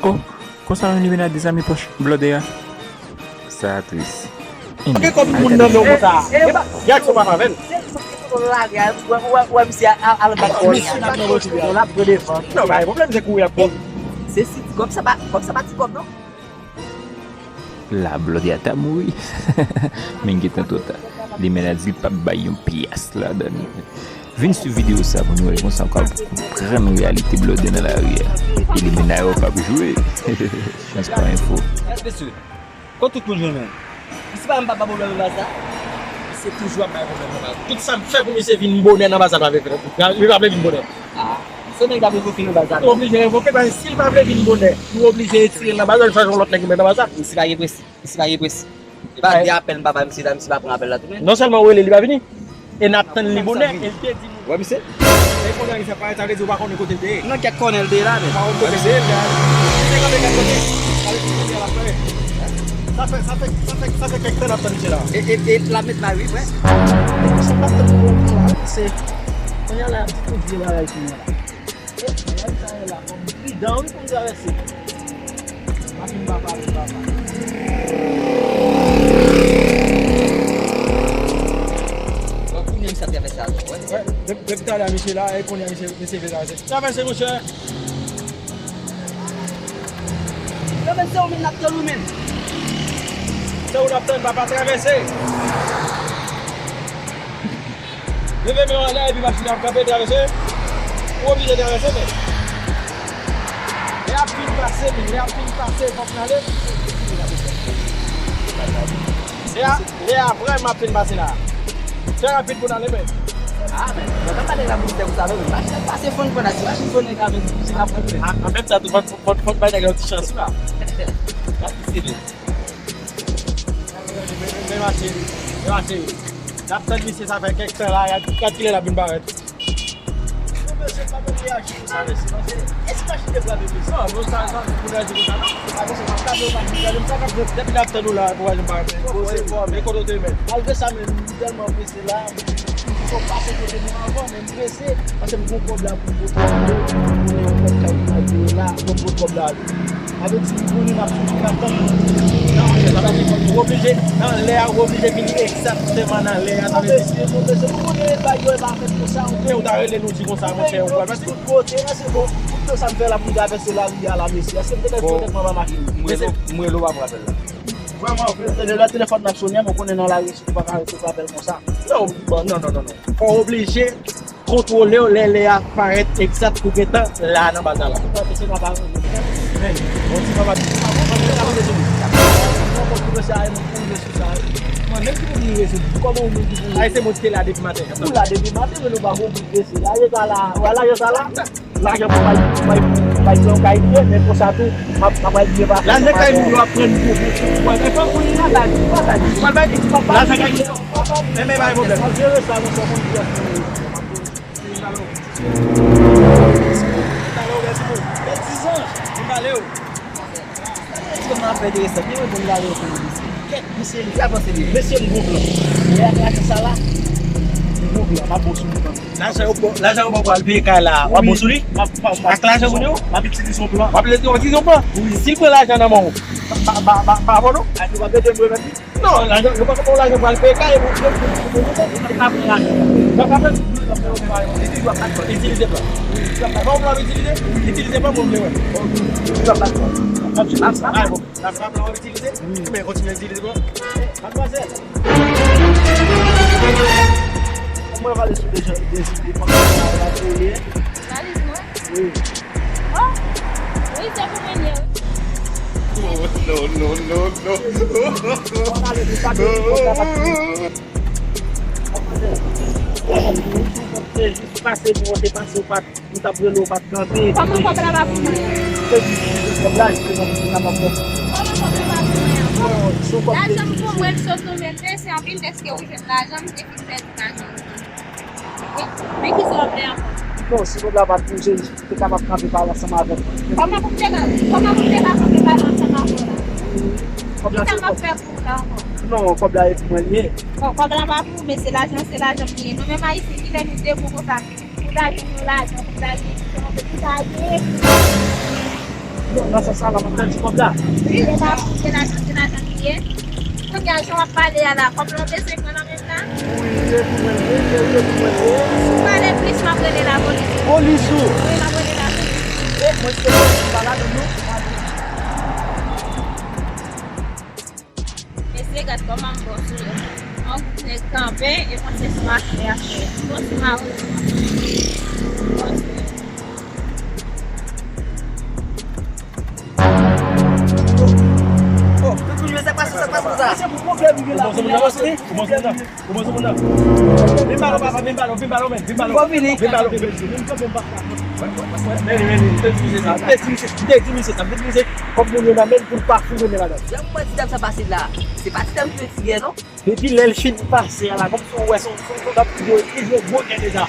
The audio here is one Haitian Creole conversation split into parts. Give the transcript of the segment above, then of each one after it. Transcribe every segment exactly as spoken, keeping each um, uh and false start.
Oh, konsa menm li vin a de zanmi pwòch blòdè a. Sa tris. Gen kòb moun nan men w konsa. Gen aksyon pa avè l. Lage a, wè, wè, wè misye a, a, al bat kò li a. Misye t ap nan wotè a. L ap pran devan. Non, pa gen pwoblèm, se kouri l ap kouri. Se si, kòb sa pa, kòb sa pa ti kòb non. La blòdè a ta mouri. Men gentan twò ta. Li menm la di l p ap bay yon pyès ladan l. Vin swiv videyo sa pou nou wè konsa w ka konprann reyalite blòdè nan lari a. Elimina yo p ap jwe. Chans pa enfo. Mesye, kot tout moun jwenn mwen? Misye pa menm pa ba pwoblèm nan baz la. Misye toujou ap bay pwoblèm nan baz. Tout sa m fè pou misye vin bonè nan baz la pa vle fè. Li pa vle vin bonè. Ah, se nèg la revoke nan baz la. Nou oblije revoke, paske si l pa vle vin bonè, nou oblije retire l nan baz la, nou chache yon lòt nèg nou met nan baz la. Misye pa gen prensip. Misye pa gen prensip. E pa de apèl m pa bay misye la, misye pa pran apèl la tou, men. Non sèlman w rele li pa vini, e n ap tann li bonè, e l te di nou. Wè misye? E kounye a misye ap parèt, sa vle di ou pa konnen kote l te ye. Nan kèk kònè l te ye la, men. Ou pa konn kote l te ye. Misye kanpe kèk kote. Sa vle di kounye a l ap kanpe. Sa fè, sa fè, sa fè, sa fè kèk tan n ap tann misye la. E, e, e l ap met la wi, frè. Sa pa tann pou w la, se, kounye a la, y ap di tout vye bagay kounye a la. Pridan wi pou n travèse. Machin papa, machin papa. Bon, kounye a misye ap travèse a tou, wè. Wè, depi, depi talè a misye la, e kounye a misye, misye vle travèse. Travèse, monchè. Travèse, ou menm n ap tann ou menm. Se ou n ap tann, papa, travèse. Leve men w anlè epi machin nan ap kanpe travèse. Ou oblije travèse men. Lè ap fin pase men, lè ap fin pase fòk n ale. Lè a, lè a vrèman ap fin pase la. Fè rapid pou n ale men. Ah men, mwen pa pale la pou tèt sa non, men machin ap pase fòn fòn la, ti machin fòn nèg la men, se ap kontre. An menm tan tou fòn fòn fòn bay nèg la yon ti chans la. Gad ki se li. Men mache, men mache. N ap tann misye sa fè kèk tan la, gad, gad kilè l ap vin parèt. Mesye, pa konn reyaji konsa, mesye, paske èske machin te frape mesye? Non, non, sa, sa, pou reyaji konsa, non. Pa konsa, m ap tape yon machin, gade m sa k ap fèt. Depi n ap tann ou la, pou wè jan m parèt. Bon, se fò, men. E kote w te, men? Malgre sa, men, m tèlman prese la, m fò pase kote nou anvan, men m prese, paske m gon kòb la pou m pote pou yo, m konnen yon kòb kay pou m al peye la, fò m pote kòb la. Sa vle di, pou li, m ap toujou ka tann. Nan lè a, ou oblije, nan lè a, ou oblije vini egzakteman nan lè a, sa vle di. Mesye, non, mesye, nou konnen bagay yo e pa fèt konsa, ou ta rele nou di konsa, monchè, ou pral pase. Tout kote, èske bon, tout tan sa m fè la pou m travèse lari a la, mesye, èske m te mèt fè tèt mwen pa mache? M rele, m rele w pa pran apèl la. Vrèman, lè telefòn nan sonnen, mwen konnen nan lari, si ou pa ka rete pran apèl konsa. Non, non, non, non, non. Fò w oblije kontwole w lè lè a parèt egzat pou gentan la nan baz la la. Men, bon, ti papa, mwen menm ki pou rive sou li. Kòman ou menm ki pou rive sou li? Ay, se moun ki te la depi maten. Ou la depi maten, men nou pa konprann ke se la, yo ta la, wala, yo ta la. Lajan pou bay, pou bay, pou bay pran yon kay liye, men konsa tou, m ap, m ap bay liye pa. Lajan kay moun yo ap pran pou, pou, pou, pou, pou, pou, pou, pou, pou, lajan kay moun yo. Men, men, pa gen pwoblèm. M ap jere sa, monchè, konn ki ap fini. Talè, ou bèl timoun. Bèl dizan. M pale w. Ti kòm nan afè enteresan, byen reponn gade yo pou yo mesye. Kèt, mesye, li avanse li. Mesye, m gon plan. Lè ak lajan sa la, m gon plan, m ap bon sou li kanmenm. Lajan yo ba w, lajan yo ba w pou al peye kay la, w ap bon sou li? M ap, m ap, m ap, ak lajan moun yo? M ap itilize yon plan. W ap itilize yon plan? Wi. Si l pran lajan nan men w, pa, pa, pa, pa, pa bon non? Ak yo pa ede m remèt li? Non, lajan, yo pa ka ba w lajan pou al peye kay, epi w, epi w, epi w, epi w, pa pran lajan. Yo pa pran. Itilize plan. Bon, plan itilize. Itilize plan pou m vle wè. Ay, bon. Sa se pa plan w ap itilize? Men kontinye itilize plan. Madmwazèl. Mwen pale sou deja, deja, deja, deja, deja, deja. Valiz mwen? Wi. Oh! Wi, se pou mwen ye, wi. No, no, no, no, no. Mwen pale de sa, de sa, de sa. Ou te jis pase, nou te pase, ou pa t, nou t ap rele, ou pa t kanpe. Kòman kòb la pa pou mwen? Ou te jis kòb la, jisteman, pou kapab fè. Kòman kòb la pa pou mwen ankò? Non, sou kòb. Lajan m pou mwen, l sot nan men m, mèsi anpil, dèske ou jwenn lajan, m te fin pèdi lajan m. Wi. Men kisa w ap fè ankò? Non, si kòb la pa t pou mwen, ou te kapab kanpe pale ansanm avè m. Kòman pou m te ka, kòman pou m te ka kanpe pale ansanm avè w la? Kòb la se kòb. Kisa m ap fè pou ou la ankò? Non, kòb la e pou mwen li ye. Bon, kòb la pa pou ou, men se lajan, se lajan m li ye. Nou menm Ayisyen, kilè nou debou konsa pou ta jwenn yon lajan, pou ta jwenn yon lajan, pou ta jwenn. Nan sans sa la, m ap pèdi kòb la. Wi, se la, se la, se lajan li ye. Kounye a, jan w ap pale a la, kòb la w bezwen pran nan men m la? Wi, e pou mwen l ye, e pou mwen l ye. Si w pale plis, m ap rele lapolis. Polis ou? Wi, m ap rele lapolis. E mwen se polis pa la, non, non. Mesye, gad kòman m bon sou yo. Yon gwoup nèg kanpe e panse se yon afè a fè. Bon, se pa yon bon sou yo. Oh, tout moun sa pase, sa pase sa. Ou bon sou moun nan? Ou bon sou moun nan? Vin ba l, papa, vin ba l, vin ba l, men, vin ba l. Vin ba l. Men, men, men, te di misye sa, te di misye, te di misye sa, te di misye, kòm moun yo nan men pou l pa foure men ladan. Jan mwen ti dam sa pase la, se pa ti dam ki yon ti gè, non? Depi lè l fin pase a la, kòmsi w wè se yon, se yon, se yon dam ki jwe, ki jwe gwo gè deja.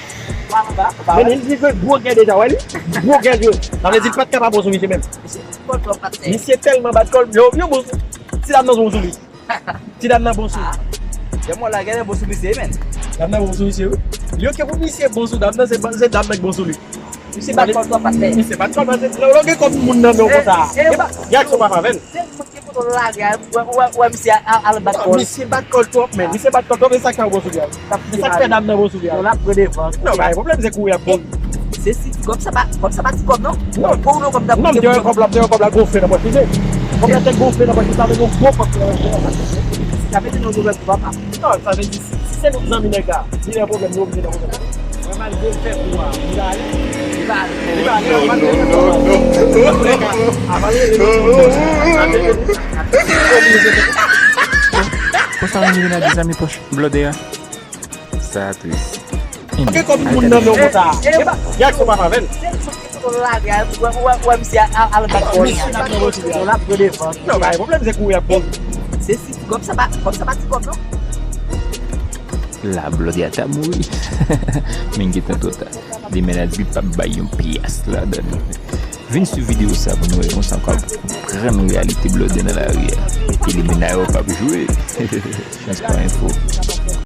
Men li jwe gwo gè deja, wè li? Gwo gè jwe. Sa vle di l pa t ka pa bon sou misye menm. Misye tèlman bat kòl, yo, yo bon sou. Ti dam nan bon sou li. Ti dam nan bon sou li. Jan mwen la, genlè bon sou misye, men. Dam nan bon sou misye, wi. Li oke pou misye bon sou dam nan, se, se dam nan ki bon sou li. Misye bat kòl twòp, patnè. Misye bat kòl, patnè. Lè w gen kòb moun nan men w konsa. Gad sa w pa fè avè l. Tèlman gen foto lage a, wè, wè, wè misye al, al bat kòl. Misye bat kòl twòp, men. Misye bat kòl twòp, e sa k fè l bon sou li a. Se sa k fè dam nan bon sou li a. Yo la pran devan. Non, pa gen pwoblèm, se kouri y ap kouri. Se si ti kòb sa pa, kòb sa pa ti kòb, non. Non. Pou nou kòb la. Non, m te wè kòb la, m te wè kòb la gonfle nan pòch li. Kòb la te gonfle nan pòch li, sa vle di yon gwo kòb ki nan pòch li. Sa vle di nou gwo papa. Non, sa vle di, si, si se nou k zanmi nèg la, li nan pwoblèm, nou oblije nan pwoblèm. Mwen malgre l fè kou a, li va ale. Li va ale. Li va ale, avan l rele lòt moun. Avan l rele lòt moun. Konsa nou rive nan de zanmi pòch blòdè a. Sa tris. Gen kòb moun nan men w konsa. Gad sa w pa fè avè l. Tèlman gen foto lage a, wè, wè, wè misye al, al bat kòl. Misye bat kòl twòp. Yo la pran devan. Non, pa gen pwoblèm, se kouri y ap kouri. Se si kòb sa pa, kòb sa pa ti kòb, non. La blòdè a ta mouri. Men gentan twò ta. Demen la di l p ap bay yon pyès ladan l. Vin swiv videyo sa pou nou wè konsa w ka konprann reyalite blòdè nan lari a. Epi limena yo p ap jwe. Chans pa enfo.